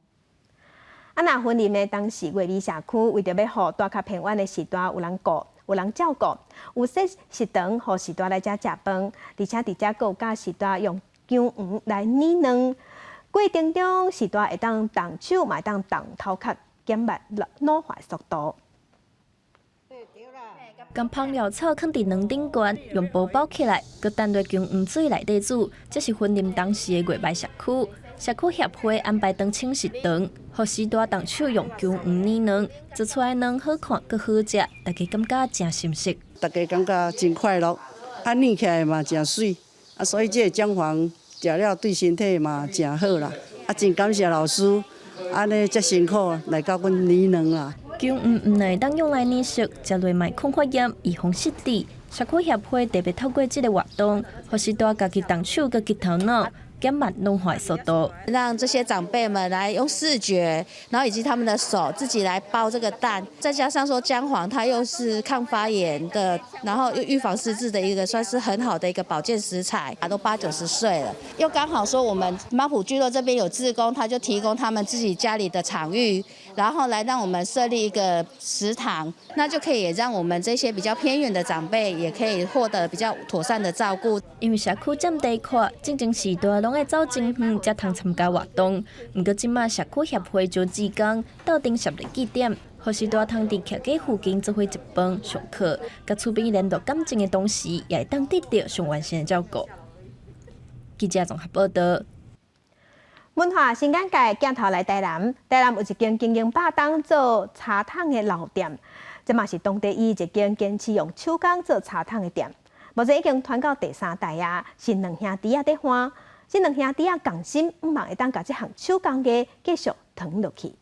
S1: 啊，若雲林的東勢月尾社區，為著欲予蹛較偏遠的序大有人顧，有人照顧，有設食堂予序大來遮食飯，而且佇遮閣有教序大用薑黃來捏卵。過程中，序大會當動手，嘛會當動頭殼，減慢老化速度。
S18: 將芳療草囥佇卵頂懸，用布包起來，閣等落薑黃水內底煮。這是雲林東勢的月眉社區。社區協會安排長青食堂，予序大動手用薑黃捏卵，做出來卵好看，閣好食，大家感覺誠心適。
S19: 大家感覺真快樂，啊捏起來嘛誠媠，啊所以這個薑黃食了對身體嘛誠好啦。啊真感謝老師，按呢遮辛苦來教阮捏卵啦。
S18: 薑黃毋但會當用來捏食，食落嘛會抗發炎、預防失智。社區協會特別透過這個活動，予序大家己動手閣激頭腦，減慢老化速度。
S20: 讓這些長輩們來用視覺，然後以及他們的手自己來包這個蛋，再加上說薑黃，它又是抗發炎的，然後又預防失智的一個，算是很好的一個保健食材。都八九十歲了，又剛好說我們貓埔聚落這邊有志工，他就提供他們自己家裡的場域，然後來讓我們設立一個食堂，那就可以也讓我們這些比較偏遠的長輩也可以獲得比較妥善的照顧。
S18: 因為社區佔地闊，進前序大攏愛走真遠才通參加活動。毋過這馬社區協會招志工鬥陣設立據點，予序大通佇徛家附近做伙食飯、上課，佮厝邊聯絡感情的同時，也會當得到上完善的照顧。記者綜合報道。
S1: 文化新眼界鏡頭來台南，台南有一間經營百冬做茶桶的老店，這嘛是當地唯一一間堅持用手工做茶桶的店。目前已經傳到第三代啊，是兩兄弟仔佇換。這兩兄弟仔仝心，向望會當共這項手工藝繼續傳落去。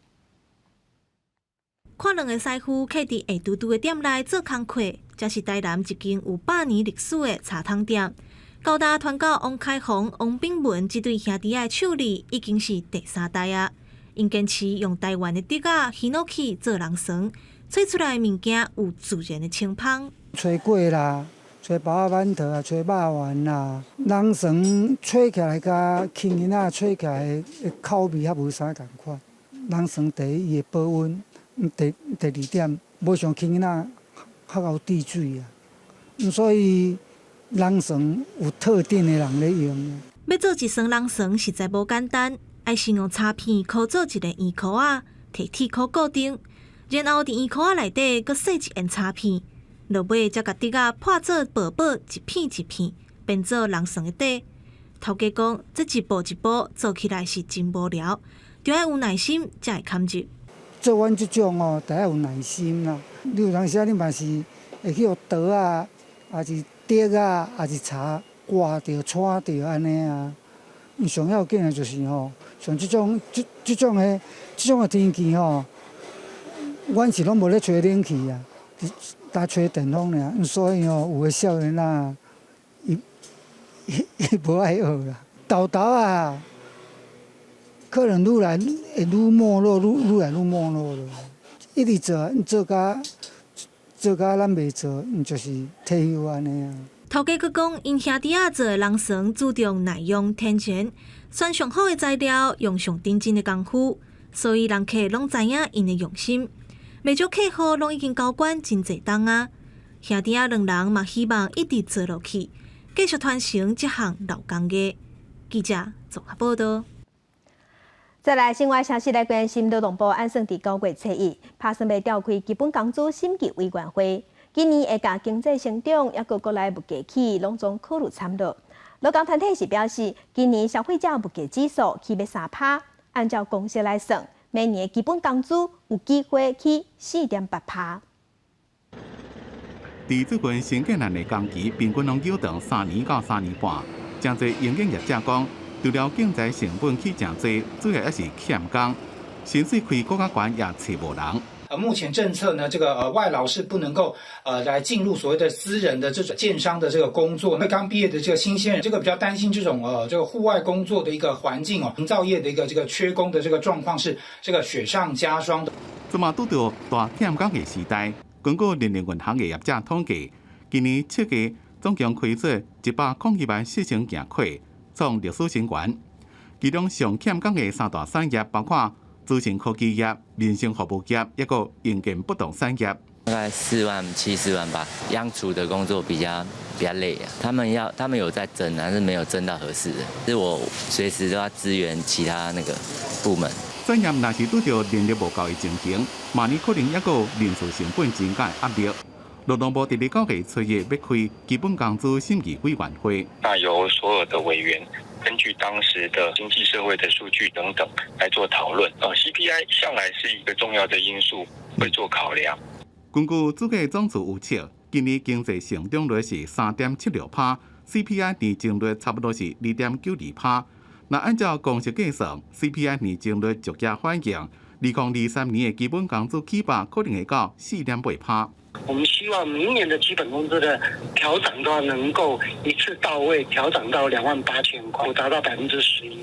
S21: 看兩个師傅徛佇黑嘟嘟的店內做工課，這是台南一間有百年歷史的茶桶店。高大傳到王開宏、王炳文這對兄弟仔的手裡，已經是第三代啊。𪜶堅持用台灣的竹仔、ヒノキ做籠床，吹出來的物件有自然的清芳。
S22: 炊粿啦，炊包仔饅頭啊，炊肉圓啦，籠床炊起來佮輕嬰仔炊起來的口味較無啥仝款。籠床第一，伊會保溫；第二點，無像輕嬰仔較𠢕滴水啊。所以籠床有特定的人咧用。
S21: 欲做一床籠床實在無簡單，愛先用柴片箍做一個圓箍仔，提鐵箍固定，然後佇圓箍仔內底閣塞一緣柴片，落尾才共竹仔破做薄薄一片一片，變做籠床的底。頭家講，這一步一步做起來是真無聊，著愛有耐心才會堪入。
S22: 做阮這種哦，得愛有耐心啦。你有當時啊，你嘛是會去予刀仔，抑是竹仔，抑是柴割著、穿著按呢啊。上要緊的就是吼，像這種的天氣吼，阮是攏無咧吹冷氣啊，焦吹電風爾，所以哦，有的少年仔，伊伊伊無愛學啦，沓沓仔，可能愈來會愈沒落，愈來愈沒落咯。一直做，做甲做甲咱袂做，就是退休按呢啊。
S21: 頭家閣講，𪜶兄弟仔做的籠床注重耐用、天然，選上好的材料，用上頂真的功夫，所以人客攏知影𪜶的用心。袂少客戶攏已經交關真濟冬啊。兄弟仔兩人嘛希望一直做落去，繼續傳承這項老工藝。記者綜合報道。
S1: 再來，新聞消息來關心，勞動部按算佇9月初1，拍算欲召開基本工資審議委員會。今年會共經濟成長，抑閣國內物價起，攏總考慮參落。勞工團體是表示，今年消費者物價指數起欲3趴，按照公式來算，明年的基本工資有機會起4.8趴。
S5: 佇最近新建案的工期平均攏延長3年到3年半，誠濟營建業者講，除了建材成本起誠濟，主要抑是欠工，薪水開閣較懸也揣無人。
S6: 目前政策呢，這個外勞是不能夠來進入所謂的私人的這種建商的這個工作。那剛畢業的這個新鮮人，這個比較擔心這種這個戶外工作的一個環境哦，營造業的一個這個缺工的這個狀況是這個雪上加霜的。
S5: 這馬拄著大欠工的時代，根據人力銀行的業者統計，今年7月總共開出101萬4千件缺，創歷史新高。其中上欠工的三大產業包括資訊科技業、民生服務業，抑閣營建不動產業。
S7: 大概4萬7、4萬8。央廚的工作比較累啊，他們有在徵，但是沒有徵到合適的。是我隨時都要支援其他那個部門。
S5: 產業若是拄著人力無夠的情形，明年可能抑閣有人事成本增加的壓力。勞動部佇咧9月初1欲開基本工資審議委員會。
S24: 那由所有的委員根據當時的經濟社會的數據等等來做討論。CPI 向來是一個重要的因素，會做考量。
S5: 根據主計總處預測，今年經濟成長率是3.76趴，CPI 年增率差不多是2.92趴。若按照公式計算，CPI 年增率逐漸反映，2023年的基本工資起幅可能會到4.8趴。
S25: 我們希望明年的基本工資的調漲的話，能夠一次到位調漲到28,000塊，達到11%。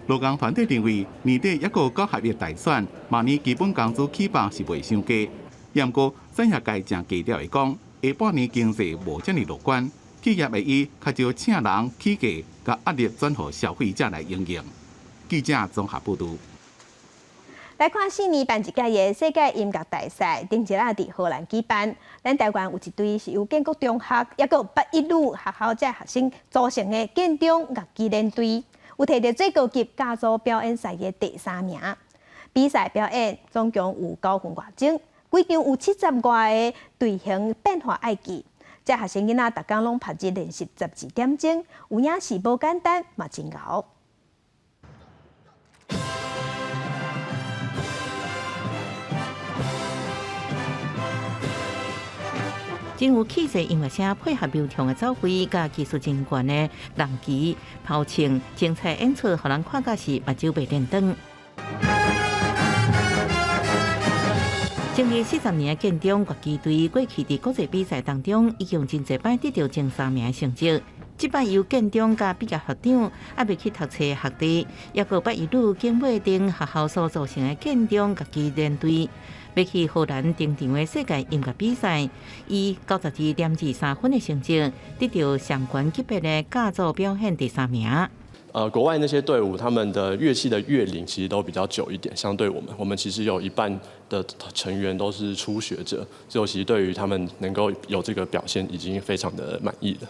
S5: 勞工團體認為，年底抑閣九合一大選，明年基本工資起幅是袂傷低。毋過產業界誠低調的講，下半年經濟無遮爾樂觀，企業會以較少請人起價，共壓力轉予消費者來因應。記者綜合報道。
S1: 來看四年辦一屆的世界音樂大賽，頂一日佇荷蘭舉辦。咱台灣有一隊是由建國中學，抑閣八一女學校這學生組成的建中樂器連隊，有摕著最高級甲組表演賽的第三名。比賽表演總共有9分外鐘，規場有70外個隊形變化愛記。這學生囡仔逐工攏曝日練習12點鐘，有影是無簡單，嘛真𠢕。
S3: 真有氣勢音樂聲配合流暢的走位，佮技術真懸的人機拋唱，精彩演出，予人看甲是目睭袂連轉。經歷40年的建中樂器隊，過去佇國際比賽當中，已經真濟擺得著前三名的成績。這擺由建中佮畢業學長，猶未去讀冊學弟，抑閣八一女景尾鎮學校所組成的建中樂器連隊，欲去荷蘭登場的世界音樂比賽，以92.23分的成績，得著上懸級別的甲組表演第三名。
S26: 國外那些隊伍，他們的樂器的樂齡其實都比較久一點，相對我們，我們其實有一半的成員都是初學者，所以其實對於他們能夠有這個表現，已經非常的滿意了。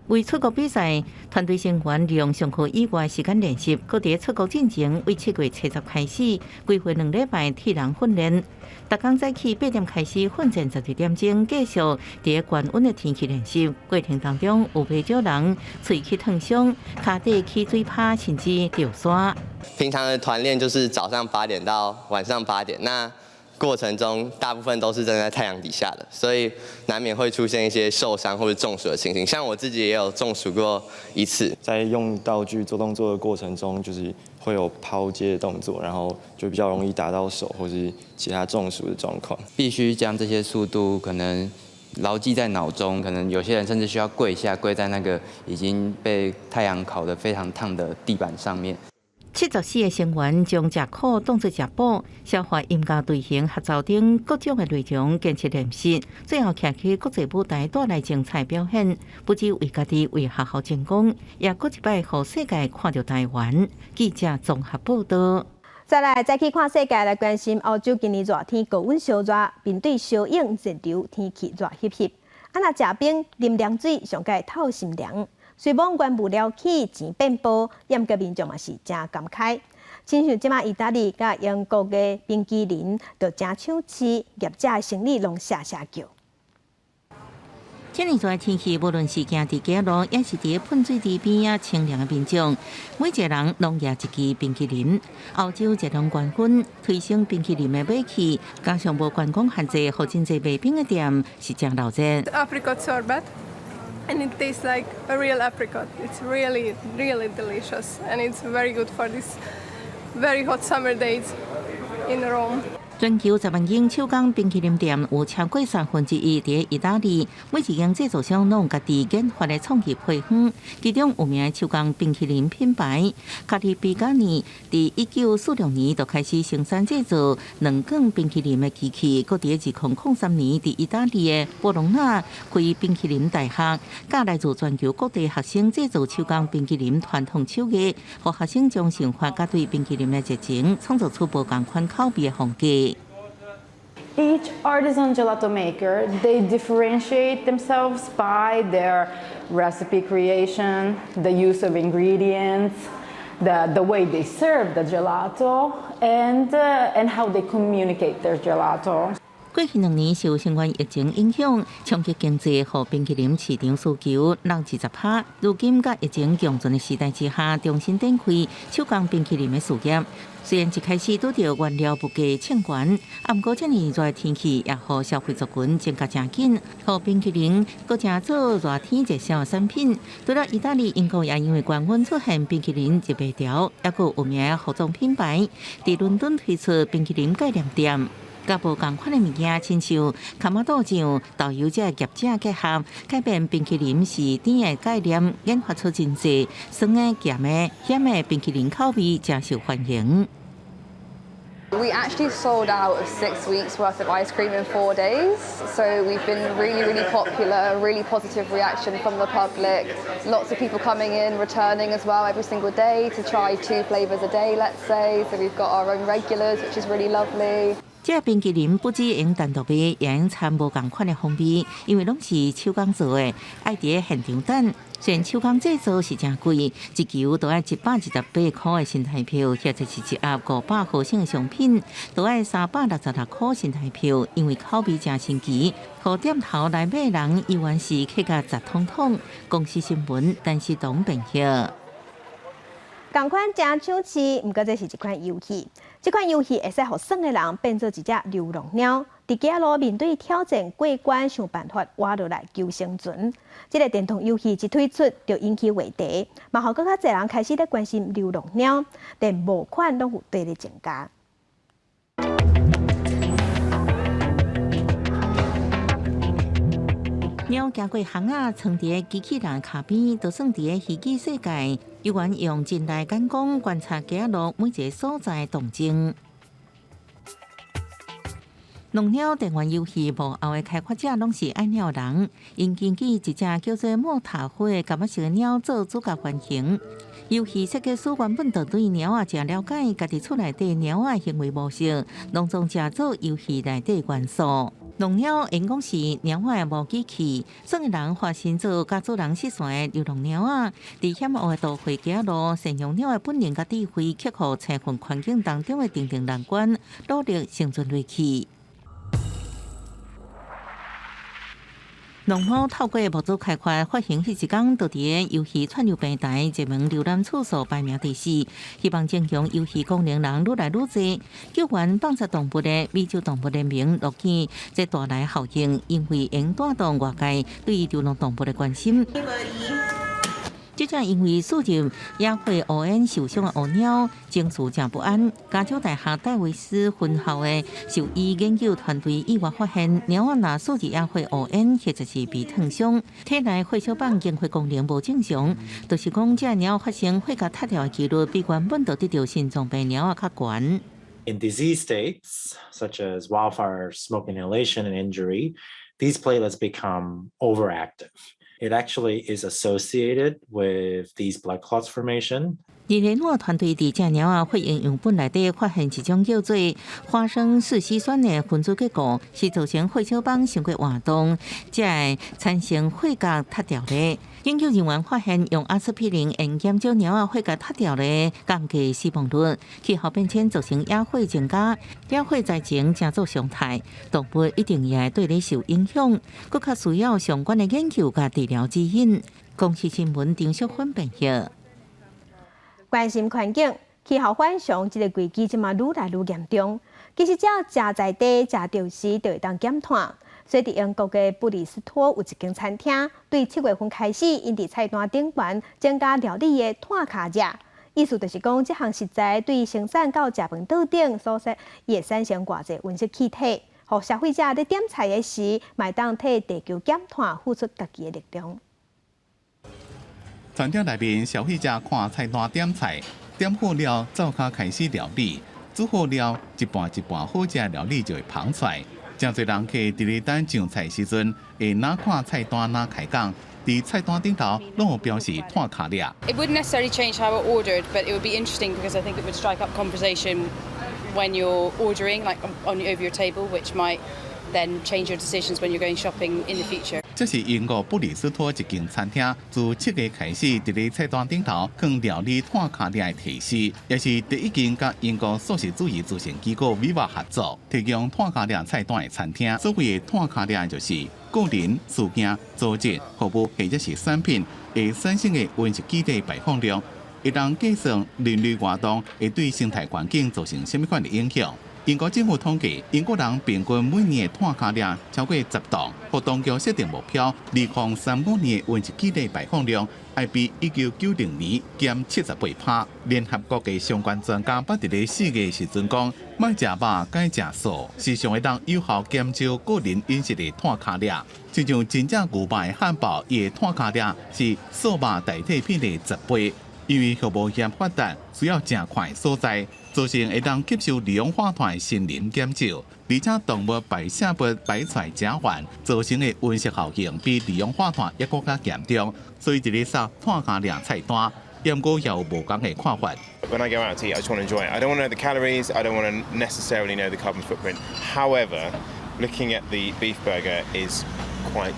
S3: 為出國比賽，團隊成員利用上課以外時間練習，閣佇出國進前，為7月70開始，規劃2禮拜體能訓練。逐工早起8點開始奮戰12點鐘，繼續佇高溫的天氣練習。過程當中有袂少人喙去燙傷、跤底起水泡，甚至著沙。
S27: 平常的團練就是早上8點到晚上8點，那過程中大部分都是站在太陽底下的，所以難免會出現一些受傷或者中暑的情形。像我自己也有中暑過一次。
S28: 在用道具做動作的過程中，就是會有拋接的動作，然後就比較容易打到手或是其他中暑的狀況。
S29: 必須將這些速度可能
S8: 牢記在腦中。可能有些人甚至需要跪下，跪在那個已經被太陽烤得非常燙的地板上面。
S3: 74個成員將食苦當作食補，消化音樂隊形合奏等各種的內容堅持練習，最後徛起國際舞台帶來精彩表現。不只為家己為學校爭光，也閣一擺予世界看著台灣。記者綜合報道。
S1: 再來，再去看世界來關心歐洲今年熱天高溫燒熱，面對燒湧熱流天氣熱翕翕，啊若食冰啉涼水上蓋透心涼。雖罔原物料起錢變薄，毋過民眾嘛是誠感慨。親像這馬意大利佮英國的冰淇淋就誠搶市，業者的生意攏聲聲叫。
S3: 這爾熱的天氣，無論是行佇街路，抑是佇噴水池邊仔清涼的民眾，每一個人攏舉一支冰淇淋。歐洲熱浪高溫推升冰淇淋的買氣，加上無觀光限制，予真濟賣冰的店是誠鬧熱。
S9: Apricot sorbet. And it tastes like a real apricot. It's really, really delicious, and it's very good for this very hot summer days in Rome.
S3: 全球10萬間手工冰淇淋店有超過1/3佇意大利，每一間製造商攏有家己研發的創意配方。其中有名的手工冰淇淋品牌卡利比加尼，佇1946年就開始生產製造兩管冰淇淋的機器，閣佇2003年佇意大利的波隆納開冰淇淋大學，教來自全球各地學生製造手工冰淇淋傳統手藝，予學生將想法佮對冰淇淋的熱情，創造出無仝款口味的風格。
S11: Each artisan gelato maker, they differentiate themselves by their recipe creation, the use of ingredients, the way they serve the gelato, and how they communicate their gelato.
S3: 過去2年受新冠疫情影響，衝擊經濟，予冰淇淋市場需求落20%。如今佮疫情共存的時代之下，重新展開手工冰淇淋的事業。雖然一開始拄著原料物價衝懸，啊，毋過這爾熱的天氣也予消費族群增加誠緊，予冰淇淋閣成做熱天熱銷的產品。除了意大利、英國也因為高溫出現冰淇淋熱賣潮，猶閣有名的服裝品牌佇倫敦推出冰淇淋概念店。佮無仝款的物件，親像卡瑪豆醬、豆油這業者結合，改變冰淇淋是甜的概念，研發出真濟酸的、鹹的、鹹的冰淇淋口味，誠受歡迎。
S12: We actually sold out of 6 weeks' worth of ice cream in 4 days. So we've been really, really popular, really positive reaction from the public. Lots of people coming in, returning as well every single day to try two flavours a day, let's say. So we've got our own regulars, which is really lovely.
S3: 這冰淇淋不只會單獨賣，也會摻無仝款的風味，因為攏是手工做的，愛佇現場等。雖然手工製作是誠貴，一球都愛128塊的新台幣，或者是一盒500毫升的商品，都愛366塊新台幣。因為口味誠新奇，予店頭來買人猶原是客甲雜統統。公視新聞，陳世東編譯。
S1: 仝款誠搶市，毋過這是一款遊戲。這款遊戲會使予耍的人變做一隻流浪貓，佇街路面對挑戰過關，想辦法活落來求生存。這個電動遊戲一推出就引起話題，嘛予閣較濟人開始咧關心流浪貓，連募款攏有綴咧增加。
S3: 貓行過巷仔，藏佇機器人跤邊，就算佇虛擬世界，猶原用真利眼光觀察街路每一个所在動靜。浪貓電玩遊戲幕後的開發者攏是愛鳥人，𪜶根據一隻叫做莫塔夫的柑仔色貓做主角原型。遊戲設計師原本就對貓仔誠了解，家己厝內底貓仔行為模式，攏總成做遊戲內底元素。浪貓會講是貓仔的模擬器，耍的人化身做佮主人失散的流浪貓仔，佇險惡的都會街路，善用貓的本能佮智慧，克服青雲環境當中的重重難關，努力生存落去。浪貓透過募資開發發行彼一工，就佇個遊戲串流平台熱門瀏覽次數排名第四，希望增強遊戲功能人愈來愈濟。救援放殺動物的美洲動物聯盟樂見這帶來效應，因為會帶動外界對流浪動物的關心。這正因為輸入野火烏煙受傷的烏貓，情緒誠不安。加州大學戴維斯分校的獸醫研究團隊意外發現，貓仔若吸入野火烏煙或者是被燙傷，體內血小板凝血功能無正常，就是講這貓發生血膠脫掉的幾率比原本就得著心臟病貓仔較懸。
S4: In disease states, such as wildfire smoke inhalation and injury, these platelets become overactive. It actually is associated with these blood clots formation.
S3: 日內瓦團隊佇這貓仔血液樣本內底發現一種叫做花生四烯酸的分子結構，是造成血小板傷過活動，才會產生血膠脫掉的。研究人員發現，用阿司匹林會減少貓仔血膠脫掉的降低死亡率。氣候變遷造成野火增加，野火災情成做常態，動物一定也會對咧受影響，閣較需要相關的研究佮治療指引。公視新聞張淑芬編譯。
S1: 關心環境，氣候反常這个危機這馬愈來愈嚴重。其實只要食在地、食著時，就會當減碳。所以，佇英國的布里斯托有一間餐廳，對7月份開始，𪜶佇菜單頂懸增加料理的碳跤跡。意思就是講，這項食材對生產到食飯桌頂所說會產生偌濟溫室氣體，予消費者佇點菜的時，嘛會當替地球減碳付出家己的力量。
S5: 餐廳內面，消費者看菜單點菜，點好了，灶跤開始料理，煮好了，一盤一盤好食料理就會捧出來。誠濟人客佇咧等上菜時陣，會若看菜單若開講，佇菜單頂頭攏有標示碳跤跡。
S10: It wouldn't necessarily change how I ordered, but it would be interesting because I think it would strike up conversation when you're ordering, like on over your table, which might then change your decisions when you're going shopping in the future.
S5: 這是英國布里斯托一間餐廳，自7月開始，佇咧菜單頂頭放料理碳跤跡的提示，也是第一間佮英國素食主義慈善機構 Viva 合作，提供碳跤跡菜單的餐廳。所謂的碳跤跡，就是個人、事件、組織、服務或者是產品會產生的溫室氣體排放量，會當計算人類活動會對生態環境造成啥物款的影響。英國政府統計，英國人平均每年的碳跤跡超過10噸，予當局設定目標，2035年的溫室氣體排放量愛比1990年減78%。聯合國的相關專家捌佇咧4月時陣講，莫食肉，改食素，是上會當有效減少個人飲食的碳跤跡。親像真正牛肉的漢堡，伊的碳跤跡是素肉代替品的10倍。因為畜牧業發達，需要誠寬的所在，造成會當吸收二氧化碳的森林減少，而且動物排泄物排出來食完，造成的溫室效應比二氧化碳猶閣較嚴重，所以佇咧掃碳跤跡菜單，毋過也有無仝的看法。
S13: When I go out to eat, I just want to enjoy it. I don't want to know the calories. I don't want to necessarily know the carbon footprint. However, looking at the beef burger is quite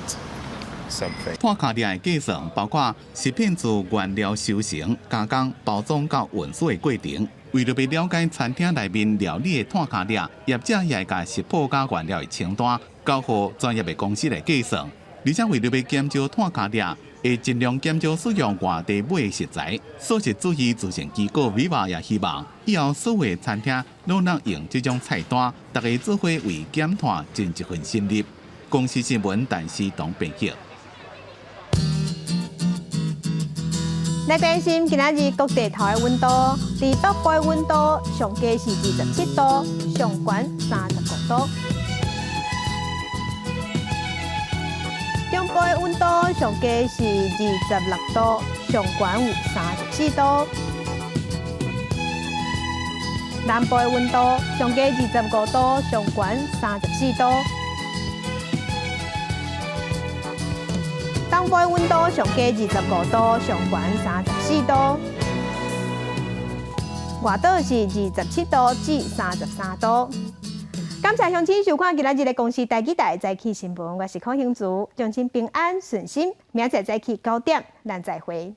S13: something.
S5: 碳跤跡的計算包括食品自原料收成、加工、包裝到運輸的過程。為著欲了解餐廳內面料理的碳跤跡，業者也會共食譜佮原料的清單交予專業的公司來計算。而且為著欲減少碳跤跡，會盡量減少使用外地買的食材。素食主義慈善機構 Viva 也希望以後所有的餐廳攏能用這種菜單，大家做伙為減碳盡一份心力。公視新聞陳思彤編譯。
S1: 來關心今仔日各地頭的溫度，佇北部的溫度上低是27度，上懸35度。中部的溫度上低是26度，上懸有34度。南部的溫度上低25度，上懸34度。東部的溫度上低25度，上懸34度。外島是27度至33度。感謝鄉親收看今仔日的公視台語台早起新聞，我是柯興竹，祝親平安順心，明仔載早起9點，咱再會。